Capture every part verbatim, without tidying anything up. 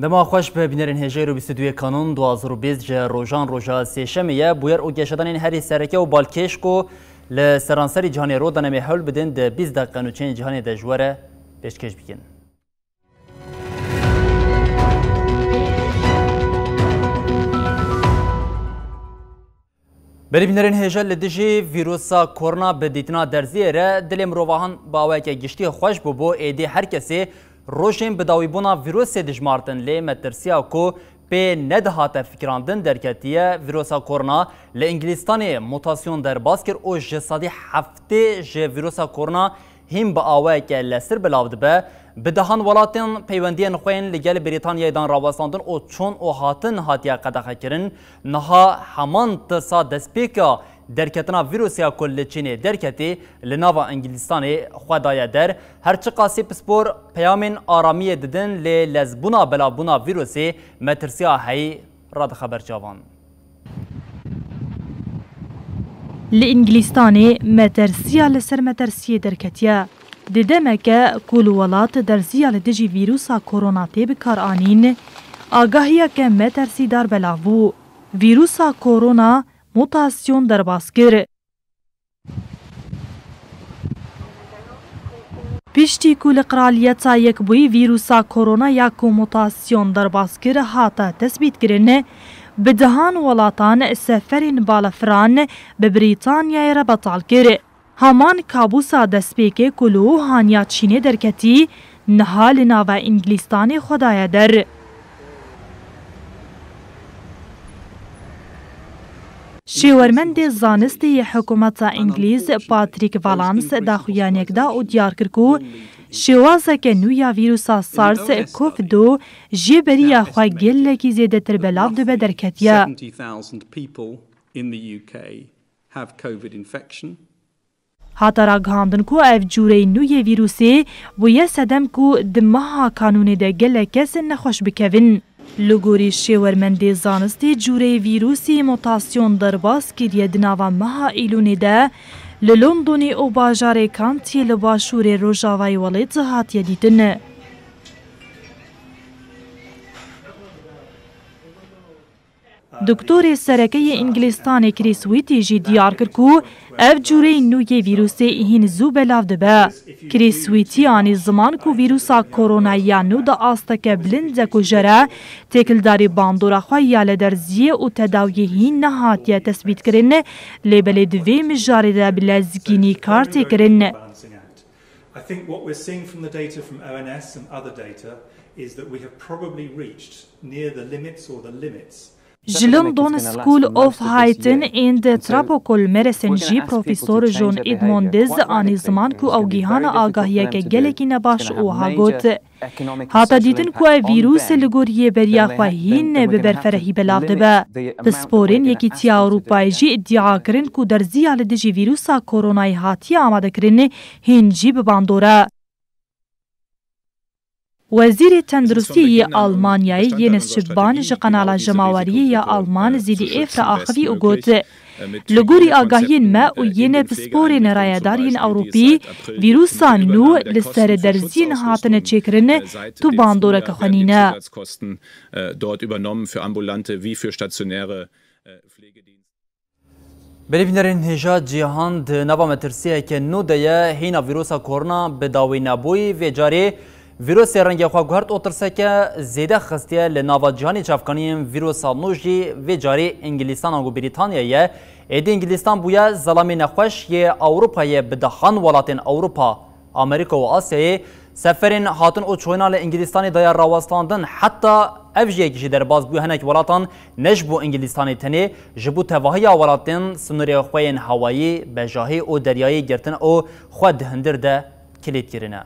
Dema xweş be bînerên hêjayî ro bîst û duyê Kanûn du hazar û bîst ji rojan roja sêşemê ye. Bûyer û geşedanên herî sereke û balkêş ku li seranserî cîhanê ro dane em ê hewl bidin di bîst deqe nûçeyên cîhanê de ji we re pêşkêş bikin. Berî bînerên hêja li dijî vîrusa korona bi dîtina derziyê re dilê mirovahan bi awayeke giştî xweş bûbû, êdî her kesê rojên bi dawîbûna vîrusê dijmartin, lê metirsiya ku pê nedihate fikirandin derketiye. Vîrusa korona li Îngilîstanê mutasyon derbas kir û ji sedî heftê ji vîrusa korona hîn bi awayeke lestir belav dibe. Bi dehan welatên peywendiyên xwe yên li gel Brîtanyayê dan rawestandin û çûn û hatin hatiye qedexekirin. Niha heman tirsa destpêka derketina vîrusê ya ku li Çînê derketî, li nava Îngilîstanê xwe daye der. Her çiqasî pispor peyamên aramiyê didin, lê lezbûna belavbûna vîrusê metirsiya heyî radixe ber çavan. Li Îngilîstanê metersiya li ser metersiyê derketiye. Di demeke ku li welat derziya li dijî vîrusa korona tê bikaranîn, agahiyeke metersîdar belav bû. Vîrusa korona mutasyon derbas kir. Piştî ku li Qiraliyeta Yekbûyî vîrusa korona ya ku mutasyon derbas kir hate tesbîtkirin, bi dehan welatan seferên balafiran bi Brîtanyayê re betal kir. Heman kabûsa destpêkê ku li Wuhan ya Çînê derketî, niha li nava Îngilîstanê xwe daye der. Şêwermendê zanistê yê hikûmeta Îngilîz Patrick Vallance daxuyaniyek da û diyar kir ku şêwazeke nû ya vîrusa SARS-CoV du jê beriya xwe gelekî zêdetir belav dibe derketiye. Seventy thousand people in the U K have covid infection. Hate ragihandin ku ev cûreyê nû yê vîrusê bûye sedem ku di meha Kanûnê de gelek kes nexweş bikevin. Li gorî şêwermendê zanistê, cûreyê vîrusê mutasyon derbas kiriye di nava meha Îlûnê de li Londonê û bajarê Kantiyê li başûrê rojavayê welêt hatiye dîtin. Doktorê sereke yê Îngilîstanê Chris Whitty jî diyar kir ku ev cûreyê nû yê vîrusê hîn zû belav dibe. Chris Whitty anî ziman ku vîrusa koronayî ya nû di asteke bilind de ku jê re têkildarî bandora xwe ya li derziyê û tedawiyê hîn nehatiye tesbîtkirin, lê belê di vê mijarê de bi lezgînî kar tê kirin. I think what we're seeing from the data from O N S and other data is that we have probably reached near the limits or the limits. Ji London School of Hygiene and Tropical Medicine jî Profesor John Edmonds anî ziman ku ew gihana agahiyeke gelekî nebaş û wiha got, hate dîtin ku ev vîrus li gor yê beriya xwe hîn bi berferehî belav dibe. Pisporên Yekîtiya Ewropayê jî îdia kirin ku derziya li dijî vîrusa koronayê hatiye amadekirin hîn jî bi bandor e. Wezîrê Tenduristiyê yê Almanyayê Jens Spahn ji kanala jemaweriyê ya Alman Z D F re axivî û got, li gorî agahiyên me û yên pisporên rayedar yên Ewropî, vîrusa nû li ser derziyên hatine çêkirin tu bandoreke xwe nîne. Dort übernommen für ambulante wie für stationäre Pflegedienste. Belê bînerên hêja cîhan di nava metirsiyeke nû de ye. Hîna vîrusa korona bi dawî nebûyî. Vê carê vîrusê rengê xwe guhert û tirseke zêde xistiye. Li nava cîhanê çavkaniyên vîrusa nû jî vê carê Îngilîstan ango Brîtanya ye. Êdî Îngilîstan bûye zelamê nexweş yê Ewropayê, bi dehan welatên Ewropa, Amerîka û Asyayê seferên hatin û çûyîna li Îngilîstanê daye rawestandin. Heta ev jî yek jî derbas bû, hinek welatan ne ji bo Îngilîstanê tenê, ji bo tevahiya welatên sinûrê xwe yên hewayî, bejahî û deryayî girtin û xwe di hundir de kilît kirine.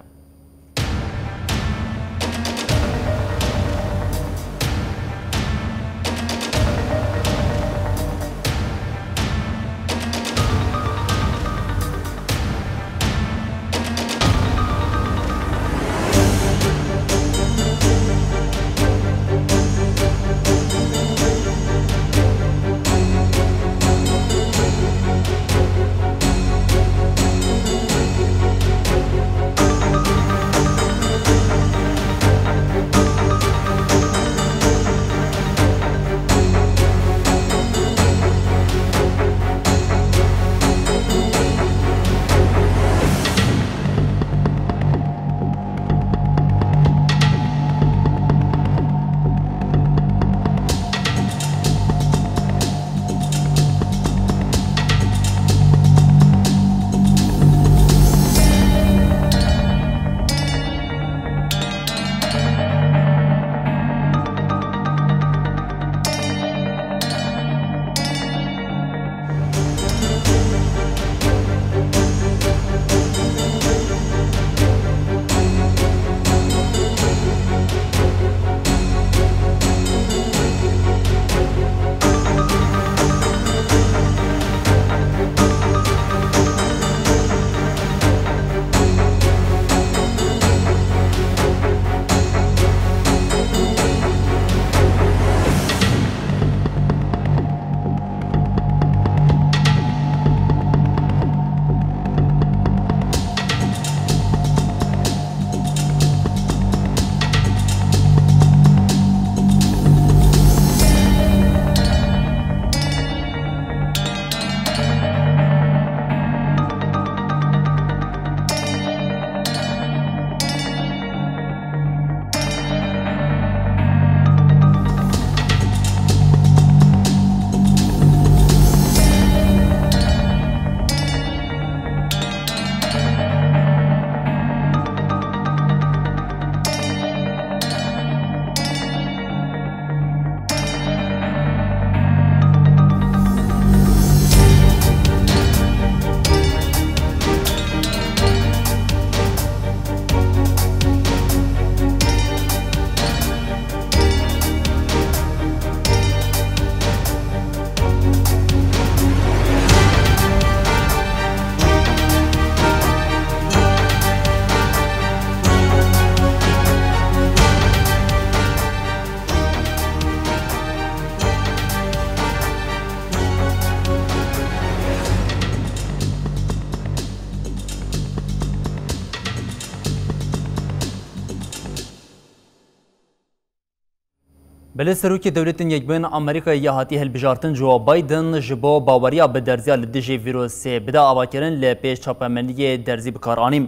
Belê Serokê Dewletên Yekbûyên Amerîkayê ya hatî hilbijartin Joe Biden ji bo baweriya bi derziya li dijî vîrusê bide avakirin li pêş çapemeniyê derzî bi kar anî.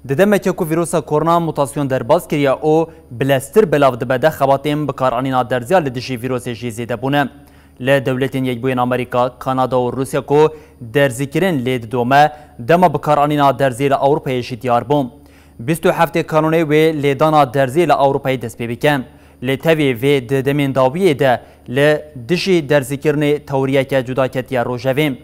Di demeke ku vîrusa korona mutasyon derbas kiriye û bileztir belav dibe de xebatên bikaranîna derziya li dijî vîrusê jî zêde bûne. Li Dewletên Yekbûyên Amerîka, Kanada û Rûsya ku derzîkirin lê didome, dema bikaranîna derzê li Ewropayê jî diyar bû. Bîst û heftê kanûnê wê lêdana derzê li Ewropayê dest pê bike. Lê tevî vê di demên dawiyê de li dijî derzîkirinê tewriyeke cuda ketiye rojevê.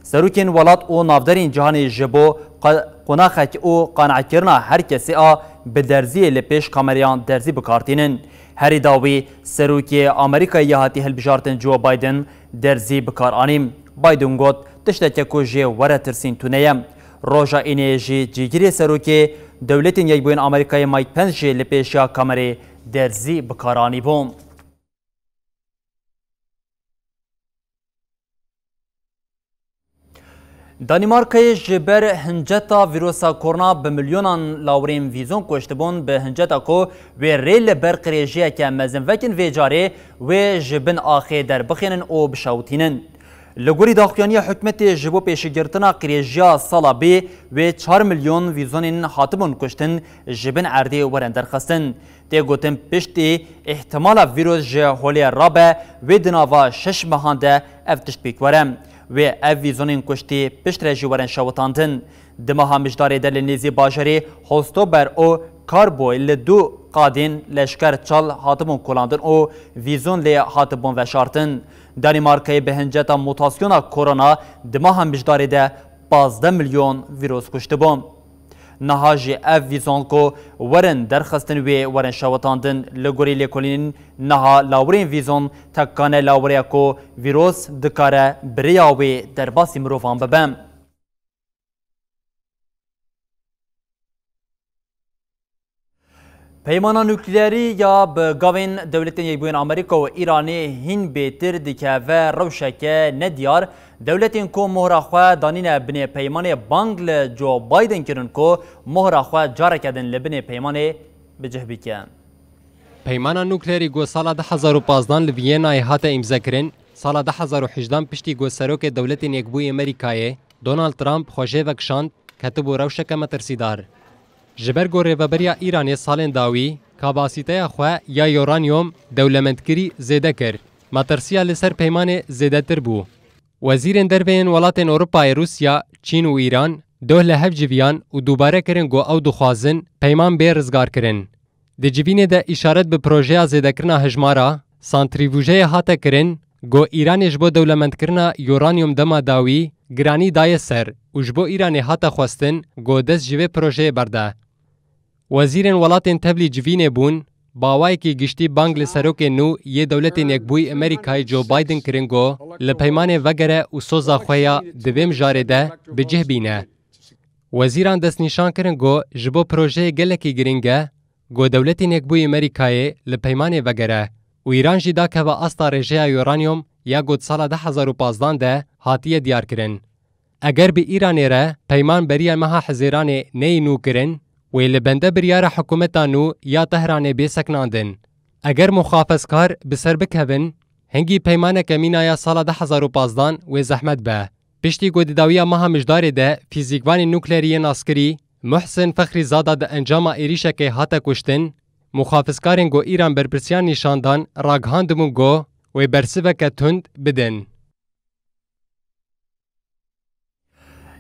Serokên welat û navderên cîhanê ji bo qe-, qonaxek û qanekirina her kesê a bi derziyê li pêş kamereyan derzî bi kar tînin. Herî dawî, Serokê Amerîkayê ya hatî hilbijartin Joe Biden derzî bi kar anî. Biden got, tişteke ku jê were tirsîn tune ye. Roja Înê jî cîgirê Serokê Dewletên Yekbûyên Amerîkayê Mike Pence jî li pêşiya kamerê derzî bi kar anîbû. Danîmarkayê ji ber hinceta vîrusa korona bi milyonan lawirên vîzon kuştibûn, bi hinceta ku wê rê li ber qirêjiyeke mezin vekin, vê carê wê ji bin axê derbixînin û bişewitînin. Li gorî daxuyaniya hikûmetê, ji bo pêşîgirtina qirêjiya sala bî wê çar milyon vîzonên hatibûn kuştin ji bin erdê werin derxistin. Tê gotin piştî îhtimala vîrus ji holê rabe, wê di nava şeş mehan de ev tişt pêk were. Wê ev vîzonên kuştî piştre jî werin şewitandin. Di meha Mijdarê de li nêzî bajarê Hostober û Karboy li du qadên leşker çal hatibûn kolandin û vîzon lê hatibûn veşartin. Danîmarkayê bi hinceta mutasyona korona di meha Mijdarê de pazdeh milyon vîrus kuştibû. Niha jî ev vîzon ku werin derxistin wê werin şewitandin. Li gorî lêkolînên niha lawirên vîzon tekane lawirê ye ku vîrus dikare bi rêya wê derbasî mirovan bibe. Peymana nukleerî ya bi gavên Dewletên Yekbûyên Amerîka û Îranê hîn bêtir dikeve rewşeke nediyar. Dewletên ku mohra xwe danîne binê peymanê bang li Joe Biden kirin ku mohra xwe careke din li binê peymanê bi cih bike. Peymana nukleerî ku sala du hezar û pazdeh li Vîyenayê hate îmzekirin, sala du hezar û hejdehan piştî ku Serokê Dewletên Yekbûyî Amerîkayê Donald Trump xwe jê vekişand, ketibû rewşeke metirsîdar. Ji ber ku rêveberiya Îranê salên dawî kapasîteya xwe ya uranyum dewlemendkirî zêde kir, metirsiya li ser peymanê zêdetir bû. Wezîrên derve yên welatên Ewropayê Rûsya, Çîn û Îran doh li hev civiyan û dubare kirin ku ew dixwazin peyman bê rizgarkirin. Di civînê de îşaret bi projeya zêdekirina hejmara santrîfûjeyê hate kirin, ku Îranê ji bo dewlemendkirina uranyum dema dawî giranî daye ser û ji bo Îranê hate xwestin ku dest ji vê projeyê berde. Wezîrên welatên tevlî civînê bûn, bi awayekî giştî bang li Serokê nû yê Dewletên Yekbûyî Amerîkayê Joe Biden kirin ku li peymanê vegere û soza xwe ya di vê mijarê de bi cih bîne. Wezîran destnîşan kirin ku ji bo projeyê gelekî girîng e ku Dewletên Yekbûyî Amerîkayê li peymanê vegere û Îran jî dakeve asta rêjeya uranyum ya ku di sala du hezar û pazdeh de hatiye diyarkirin. Eger bi Îranê re peyman beriya meha Hizêranê neyê nû kirin, wê li bende biryara hikûmeta nû ya Tehranê bê seknandin. Eger muxafezkar bi ser bikevin, hingî peymaneke mîna ya sala du hezar û pazdeh wê zehmet be. Piştî ku di dawiya meha Mijdarê de fîzîkvanê nukleerî yê naskirî Muhsin Fexrîzada di encama êrîşekê hate kuştin, muxafizkarên ku Îran berpirsiyan nîşan dan ragihandibûn ku wê bersiveke tund bidin.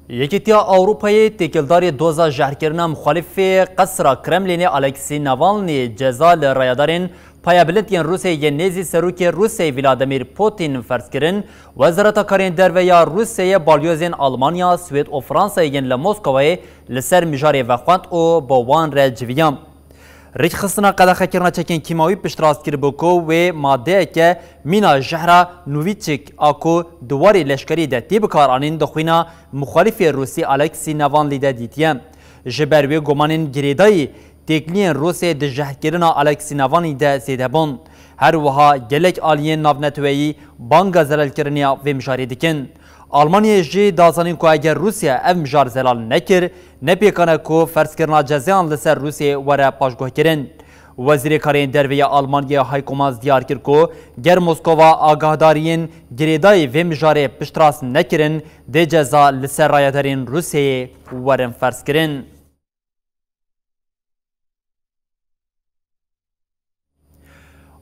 Yekîtiya Ewropayê têkildarê doza jehrkirina muxalîfê qesra Kremlînê Alexî Navalnî ceza li rayedarên payebilind yên Rûsyayê yên nêzî serokê Rûsyayê Vladimir Putin ferz kirin. Wezareta Karên Derve ya Rûsyayê balyozên Almanya, Swêd û Fransayê yên li Moskowayê li ser mijarê vexwend û bi wan re civiya. Rêkxistina qedexekirina çekên kîmawî piştrast kiribû ku wê madeyeke mîna jehra Novichok a ku di warê leşkerî de tê bikaranîn di xwîna muxalîfê Rûsî Alexî Navalnî de dîtiye. Ji ber wê gumanên girêdayî têkiliyên Rûsê di jehrkirina Alexî Navalnî de zêde bûn. Her wiha gelek aliyên navneteweyî banga zelalkirinê ya vê mijarê dikin. Almanyayê jî da zanîn ku eger Rûsya ev mijar zelal nekir, ne pêkan e ku ferzkirina cezayan li ser Rûsyayê were paşguhkirin. Wezîrê Karên Derve ya Almanyayê Heiko Maas diyar kir ku ger Moskova agahdariyên girêdayî vê mijarê piştrast nekirin, dê ceza li ser rayedarên Rûsyayê werin ferzkirin.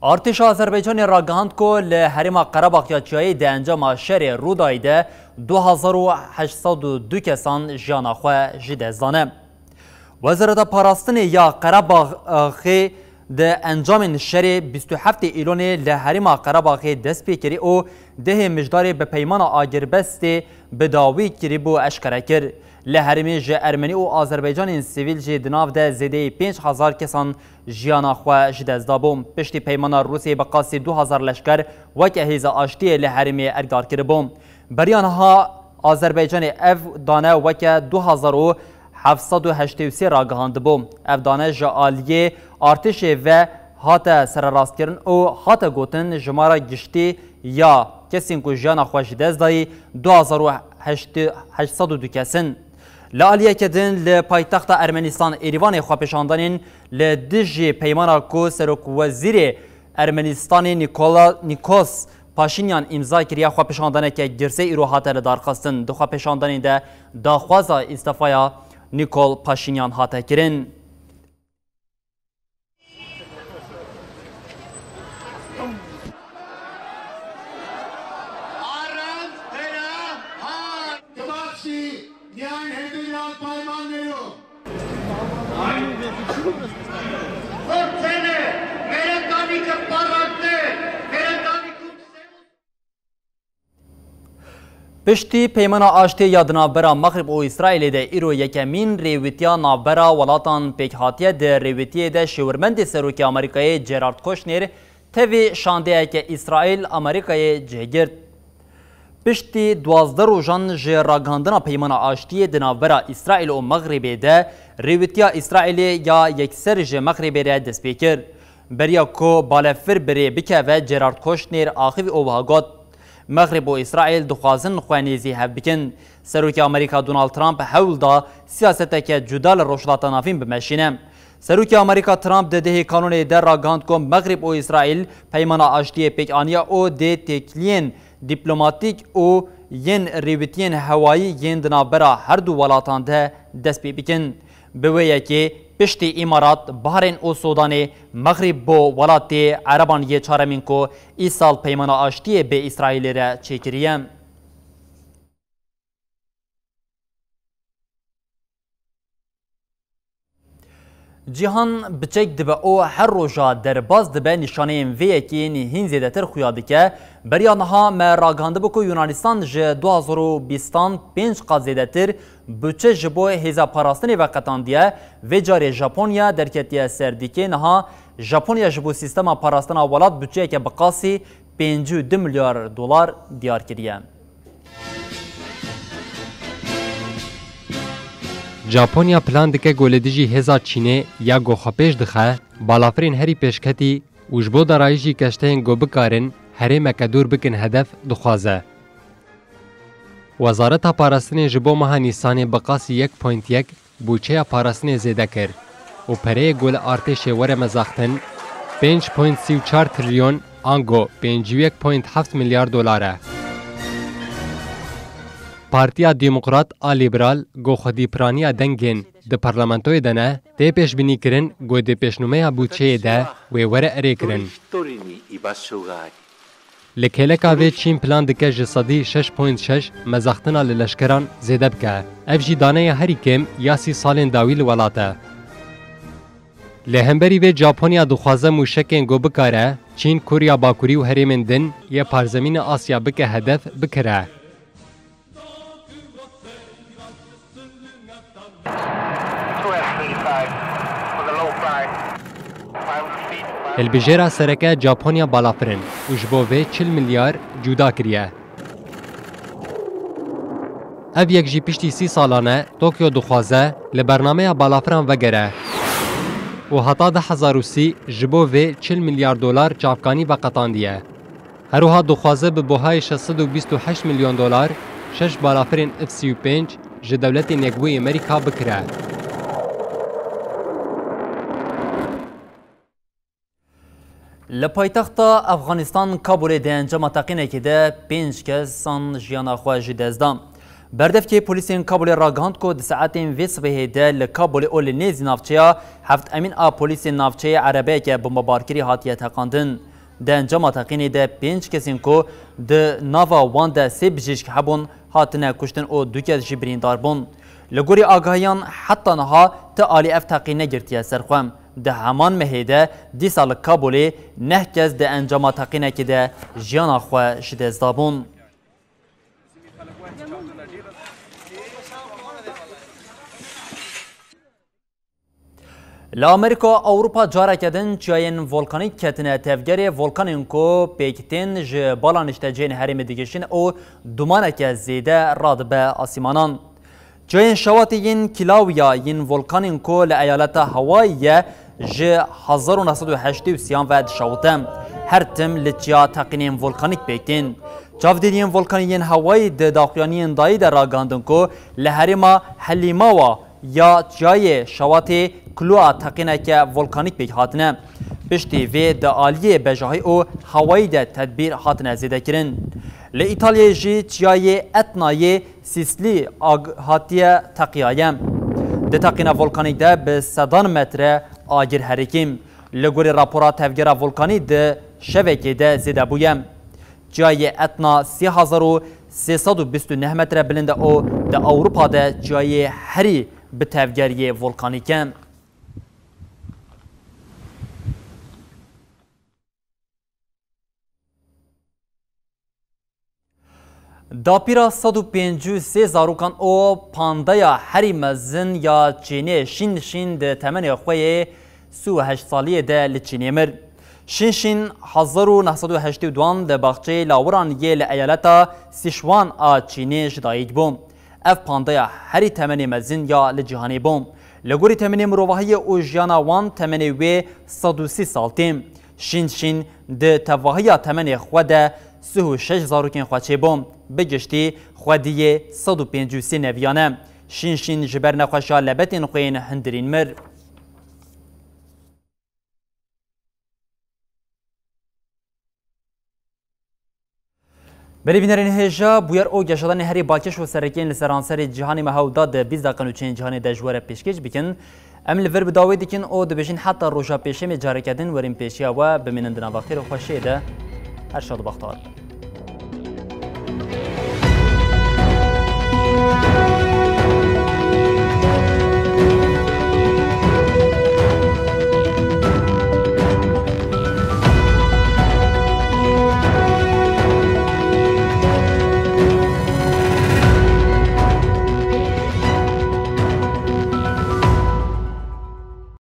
Artêşa Azerbaycanê ragihand ku li herêma Qerebax ya Çiyayê di encama şerê Rûdayê de du hezar û heşt sed û du kesan jiyana xwe ji dest dane. Wezareta Parastinê ya Qerebaxê di encamên şerê bîst û heftê Îlonê li herêma Qerebaxê dest pê kirî û dehê Mijdarê bi peymana agirbestê bi dawî kirîbû eşkere kir. Li herêmê ji Ermenî û Azerbaycanên sivîl jî di nav de zêdeyî pênc hezar kesan jiyana xwe ji dest dabû. Piştî peymana Rûsyayê bi qasî du hezar leşker weke hêza aştiyê li herêmê erkdar kiribû. Beriya niha Azerbaycanê ev dane weke du hezar û heft sed û heştê û sê ragihandibû. Ev dane ji aliyê artêşê ve hate sererastkirin û hate gotin, jimara giştî ya kesên ku jiyana xwe ji dest dayî du hezar û heşt sed û du kes in. Li aliyeke din li paytexta Ermenîstan Êrîvanê xwepêşandanên li dijî peymana ku serokwezîrê Ermenîstanê Nîkola-, Nîkos Paşînyan îmza kiriye, xwepêşandaneke girsê îro hate lidarxistin. Di xwepêşandanê de daxwaza îstefaya Nîkol Paşînyan hate kirin. Piştî Peymana Aştiyê ya di navbera Mexrib û Îsraîlê de îro yekemîn rêwîtiya navbera welatan pêk hatiye. Di rêwîtiyê de şêwirmendê serokê Amerîkayê Gerard Kushner tevî şandeyeke Îsraîl Amerîkayê cih girt. Piştî duwazdeh rojan ji ragihandina Peymana Aştiyê di navbera Îsraîl û Mexribê de rêwîtiya Îsraîlê ya yekser ji Mexribê re dest pê kir. Beriya ku balefir bi rê bikeve, Gerard Kushner axivî û wiha got, Mexrib û Îsraîl dixwazin xwe nêzî hev bikin. Serokê Amerîka Donald Trump hewl da siyaseteke cuda li Rojhilata Navîn bimeşîne. Serokê Amerîka Trump di dehê Kanûnê de ragihand ku Mexrib û Îsraîl peymana aştiyê pêk aniye û dê têkiliyên dîplomatîk û yên rêwîtiyên hewayî yên di navbera her du welatan de dest pê bikin. Bi wê yekê piştî Îmarat, Bahreyn û Sûdanê, Mexrîb bû welatê Ereban yê çaremîn ku îsal peymana aştiyê bi Îsraîlê re çêkiriye. Cîhan biçek dibe û her roja derbas dibe, nîşaneyên vê yekê yên hîn zêdetir xuya dike. Beriya niha me ragihandibû ku Yunanistan ji du hezar û bîstan pênc qat zêdetir budçe ji bo hêza parastinê veqetandiye. Vê carê Japonya derketiye ser dîkê. Niha Japonya ji bo sîstema parastina welat budçeyeke bi qasî pêncî û du milyar dolar diyar kiriye. Japonya plan dike ku li dijî hêza Çînê ya ku xwe pêş dixe, balafirên herî pêşketî û ji bo darayîjî keşteyên ku bikarin herêmeke dûr bikin hedef dixwaze. Wezareta Parastinê ji bo meha Nîsanê bi qasî yek point yek budçeya parastinê zêde kir û pereyê ku li artêşê were mezextin pênc point sî û çar trilyon ango pêncî û yek point heft milyar dolar e. Partiya Demokrat a Liberal ku xwedî piraniya dengên di parlamentoyê de ne, tê pêşbînîkirin ku di pêşnûmeya budçeyê de wê were erêkirin. Li kêleka vê Çîn plan dike ji sedî şeş point şeş mezextina li leşkeran zêde bike. Ev jî daneya herî kêm ya sî salên dawî li welat e. Li hemberî vê Japonya dixwaze mûşekên ku bikare Çîn, Korya Bakurî û herêmên din yê parzemîna Asya bike hedef bikire. Hilbijêra sereke Japonya balafir in û ji bo vê çil milyar cuda kiriye. Ev yek jî piştî sî salan e Tokyo dixwaze li bernameya balafiran vegere û heta du hezar û sî ji bo vê çil milyar dolar çavkanî veqetandiye. Her wiha dixwaze bi buhayê şeş sed û bîst û heşt milyon dolar şeş balafirên F sî û pênc ji Dewletên Yekbûyî Amerîka bikire. Li paytexta Efxanistan Kabulê di encama teqînekê de pênc kesan jiyana xwe ji dest da. Berdevkê polîsên Kabulê ragihand ku di saetên vê sibehê de li Kabulê û li nêzî navçeya Heft Emîn a polîsên navçeyê erebeyeke bombebarkirî hatiye teqandin. Di encama teqînê de pênc kesên ku di nava wan de sê bijîşk hebûn, hatine kuştin û du kes jî birîndar bûn. Li gorî agahiyan heta niha ti alî ev teqîne girtiye ser xwe. Di heman mehê de dîsa li Kabulê neh kes di encama teqînekê de jiyana xwe ji dest dabûn. Li Amerîka û Ewropa careke din çiyayên volkanîk ketine tevgerê, volkanên ku pêk tên ji bala niştecihên herêmê digihîşin û dumaneke zêde radibe asîmanan. Çiyayên şewatê yên Kilauea yên volkanên ku li eyaleta Hawaii ye, ji hezar û neh sed û heştê û sê an ve dişewite. Her tim li çiya teqînên volkanîk pêk tên. Çavdêriyên volkanî yên Hawaii di daxuyaniyên dayî de ragihandin ku li herêma Halimawa ya çiyayê şewatê Kilauea teqîneke volkanîk pêk hatine. Piştî vê di aliyê bejahî û Hawaii de tedbîr hatine zêdekirin. Li Îtalyayê jî çiyayê Etnayê Sîslî ag hatiye teqiyaye. Di teqîna volkanîk de bi sedan metre agir herikî. Li gorî rapora tevgera volkanî di şevekê de zêde bûye. Çiyayê Etna sê hezar û sê sed û bîst û neh metre bilind e û di Ewropa de çiyayê herî bi tevgeriyê volkanîk e. Dapîra sed û pêncî û sê zarokan û pandeya herî mezin ya Çînê Şîn Şîn di temenê xwe yê sî û heşt saliyê de li Çînê mir. Şîn Şîn hezar û neh sed û heştê û duan di baxçeyê lawiran yê li eyaleta Sichuan a Çînê ji dayik bû. Ev pandeya herî temenê mezin ya li cîhanê bû. Li gorî temenê mirovahiyê û jiyana wan temenê wê sed û sî sal tê. Şîn Şîn di tevahiya temenê xwe de sih û şeş zarokên xwe çêbû. Bi giştî xwediyê sed û pêncî û sê neviyan e. Şîn Şîn ji ber nexweşa lebetên xwe yên hundirîn mir. Belê bînerên hêja, bûyer û geşedanên herî balkêş û sereke yên li seranserê cîhanê me hewl da di bîst deqe nûçeyên cîhanê de ji we re pêşkêş bikin. Em li vir bi dawî dikin û dibêjin heta roja pêşemê careke din werin pêşiya we, bimînin di nava xêr û xweşiyê de. Her şad û bextewar bin.